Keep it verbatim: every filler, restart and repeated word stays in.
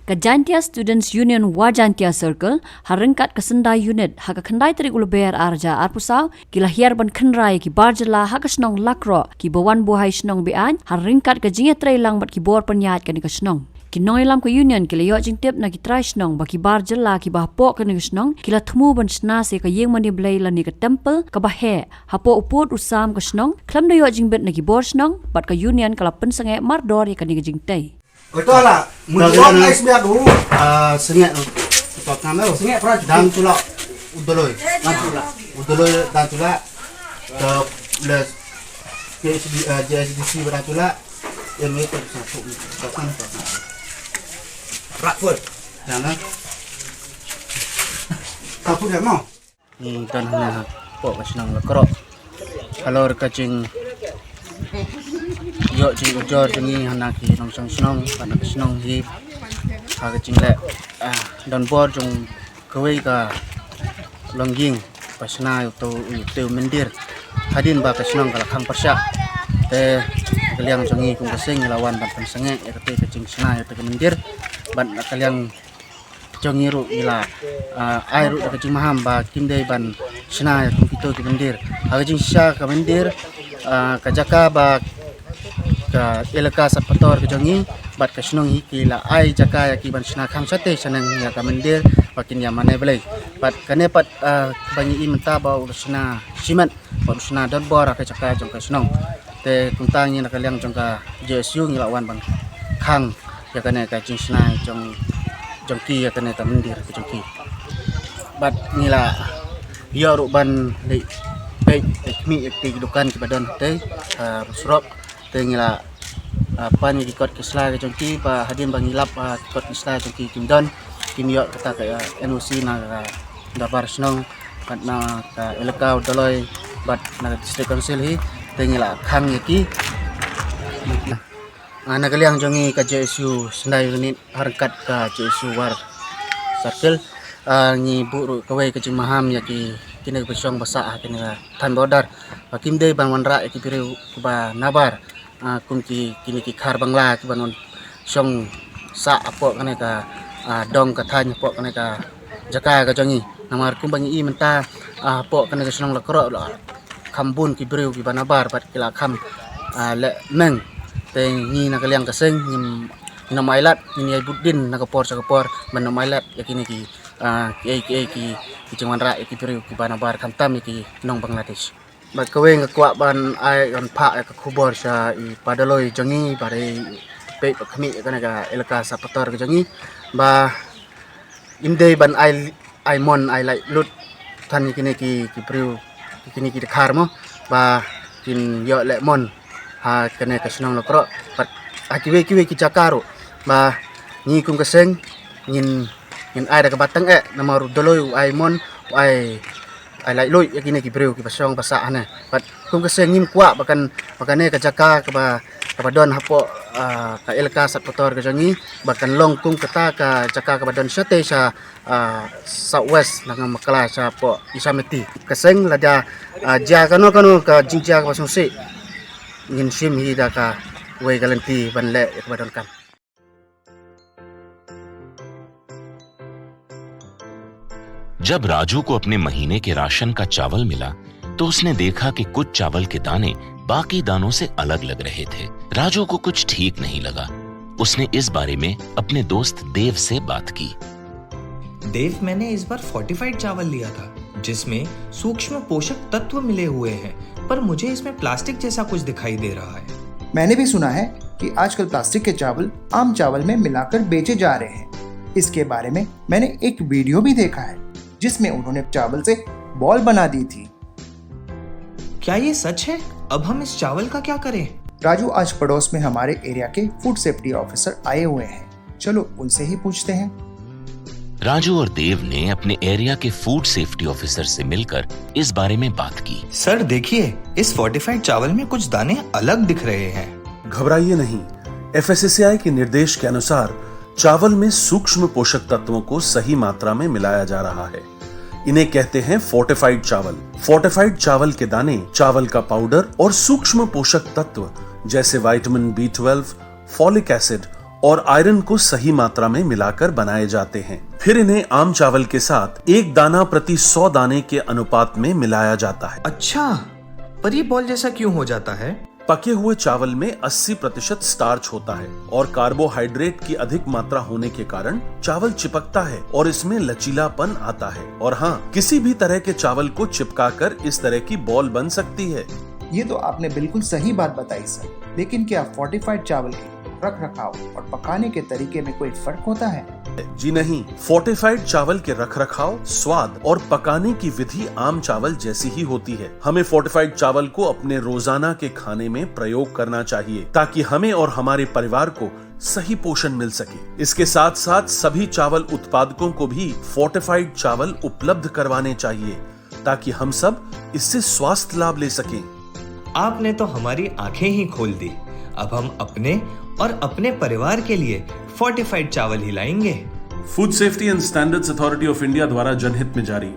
Ka Jaintia Students Union War Jaintia Circle, ha ryngkat ka Synda Unit, ha ka khyndai tarik u Lber ar hajar arphew saw, ki la hiar ban khynra ïa ki bar jylla ha ka shnong Lakroh, kiba wan buhai shnong Be-aiñ, ha ryngkat ka jingïatreilang bad ki bor pynïaid kane ka shnong. Ki nongïalam ka Union ki la ïoh jingtip na ki trai shnong ba ki bar jylla kiba hapoh kane ka shnong, ki la thmu ban shna sa ïa ka ïing mane Blei lane ka temple, kaba heh, hapoh u pud u sam ka shnong, khlem da ïoh jingbit na ki bor shnong, bad ka Union ka la pynsangeh mardor ïa kane ka jingtei. Oi, to la, mun Ka jong kena ai smiat u. Ah, sengek tu. To kan tu. Sengek pra. Dan tulak. U Doloi. Dan tulak. U Doloi dan tulak. Ke le K S D, ah, J S D C ba dan tulak. Yang itu satu. To kan, to kan. Rakfur. Jangan. Satu dia mau. Ngi don hana hapoh ka shnong Lakroh. Halor ka jingïoh jingujor jong ngi hana ki nongshong shnong, hana ka shnong hi. Ha ka jingleh, ah, donbor jong kawei ka longïing ba shna ïa uto u, ïa uto u mandir. Hadien ba ka shnong ka la khang pyrshah. Te ka liang jong ngi kum ka seng ngi la wan ban pynsangeh ïa kata ka jingshna ïa kata ka mandir. Bad na ka liang jong ngi ruh ngi la, ah, ai ruh da ka jingmaham ba kim dei ban shna ïa kum kito ki mandir. Ha ka jingshisha ka mandir, ah, ka jaka ba ka elaka Satpator ka jong ngi bad ka shnong hi ki la ai jaka ïa ki ban shna khang shatei shaneng ïa ka mandir ba kin ïa mane Blei. Bad kane pat, ah, ba ngi i mynta ba u shna shimet, ba u shna donbor ha ka jaka jong ka shnong. Te kumta ngi na ka liang jong ka J S U ngi la wan ban khang ïa kane ka jingshna jong, jong ki ïa kane ka mandir ka jong ki. Bad ngi la ïoh ruh ban leit peit, leit khmih ïa ki dukan kiba don hatei, ah, surok. Te ngi la, ah, pan ïa ki kot ki sla ka jong ki ba hadien ba ngi lap, ah, ki kot ki sla jong ki kim don, kim ïoh kata ka, ah, N O C na ka dorbar shnong. Bad na ka elaka u Doloi bad na ka District Council hi, te ngi la khang ïa ki. Ah, na ka liang jong ngi ka J S U Synda Unit ha ryngkat ka J S U War Circle, ah, ngi buh ruh kawei ka jingmaham ïa ki, kine kiba shong ba sah ha kine ka thaiñ border. Ba kim dei ban wanrah ïa ki briew kiba nabar, ah, kum ki, kine ki khar Bangla kiba nongshong sah hapoh kane ka, ah, dong ka thaiñ, hapoh kane ka jaka ka jong ngi. Namar kumba ngi i mynta, ah, hapoh kane ka shnong Lakroh la kham bun ki briew kiba nabar bad ki la kham, ah, leh meng. Te ngi na ka liang ka seng ngim, ngin ym ailad, ngin ïai bud dien na ka por sha ka por ban ym ailad ïa kine ki, ah, kiei kiei ki, ki jingwanrah ïa ki briew kiba nabar khamtam ïa ki nong Bangladesh. Bad kawei nga kwah ban ai, ban phah ïa ka khubor sha i Pa Doloi jong ngi ba dei peit ba khmih ïa kane ka elaka Satpator ka jong ngi ba im dei ban ai, ai mon ai laitluid than ïa kine ki, ki briew, ïa kine ki dkhar mo ba kin ïoh leh mon ha kane ka shnong Lakroh bad ha kiwei kiwei ki jaka ruh. Ba ngi kum ka seng ngin, ngin ai da kaba tyngeh namar u Doloi u ai mon, u ai, ai laitluid ïa kine ki briew kiba shong ba sah hangne. Bad kum ka seng ngim kwah ba kan, ba kane ka jaka kaba, kaba don hapoh, ah, ka elaka Satpator ka jong ngi ba kan long kum kata ka jaka kaba don shatei sha, ah, South West na ka Meghalaya shapoh Isamati. Ka seng lada, ah, jia kano kano ka jingjia kaba sngewsih ngin shim hi da kawei ka lynti ban leh ïa kaba donkam. जब राजू को अपने महीने के राशन का चावल मिला, तो उसने देखा कि कुछ चावल के दाने बाकी दानों से अलग लग रहे थे। राजू को कुछ ठीक नहीं लगा। उसने इस बारे में अपने दोस्त देव से बात की। देव, मैंने इस बार फोर्टिफाइड चावल लिया था, जिसमें सूक्ष्म पोषक तत्व मिले हुए हैं, पर मुझे इसमें प्लास्टिक जैसा कुछ दिखाई दे रहा है। मैंने भी सुना है कि आजकल प्लास्टिक के चावल आम चावल में मिलाकर बेचे जा रहे हैं। इसके बारे में मैंने एक वीडियो भी देखा है, जिसमें उन्होंने चावल से बॉल बना दी थी। क्या ये सच है? अब हम इस चावल का क्या करें? राजू, आज पड़ोस में हमारे एरिया के फूड सेफ्टी ऑफिसर आए हुए हैं, चलो उनसे ही पूछते हैं। राजू और देव ने अपने एरिया के फूड सेफ्टी ऑफिसर से मिलकर इस बारे में बात की। सर, देखिए, इस फोर्टिफाइड चावल में कुछ दाने अलग दिख रहे हैं। घबराइए नहीं, एफएसएसएआई के निर्देश के अनुसार चावल में सूक्ष्म पोषक तत्वों को सही मात्रा में मिलाया जा रहा है। इन्हें कहते हैं फोर्टिफाइड चावल। फोर्टिफाइड चावल के दाने चावल का पाउडर और सूक्ष्म पोषक तत्व जैसे vitamin B twelve, folic acid और आयरन को सही मात्रा में मिलाकर बनाए जाते हैं। फिर इन्हें आम चावल के साथ एक दाना प्रति सौ दाने के अनुपात में मिलाया जाता है। अच्छा, पर ये बॉल जैसा क्यों हो जाता है? पके हुए चावल में अस्सी प्रतिशत स्टार्च होता है और कार्बोहाइड्रेट की अधिक मात्रा होने के कारण चावल चिपकता है और इसमें लचीलापन आता है। और हाँ, किसी भी तरह के चावल को चिपकाकर इस तरह की बॉल बन सकती है। ये तो आपने बिल्कुल सही बात बताई सर, लेकिन क्या फोर्टिफाइड चावल के रख रखाव और पकाने के तरीके में कोई फर्क होता है? जी नहीं, फोर्टिफाइड चावल के रख रखाव, स्वाद और पकाने की विधि आम चावल जैसी ही होती है। हमें फोर्टिफाइड चावल को अपने रोजाना के खाने में प्रयोग करना चाहिए, ताकि हमें और हमारे परिवार को सही पोषण मिल सके। इसके साथ साथ सभी चावल उत्पादकों को भी फोर्टिफाइड चावल उपलब्ध करवाने चाहिए, ताकि हम सब इससे स्वास्थ्य लाभ ले सकें। आपने तो हमारी आंखें ही खोल दी। अब हम अपने और अपने परिवार के लिए फोर्टिफाइड चावल ही लाएंगे। Food Safety and Standards Authority of India द्वारा जनहित में जारी।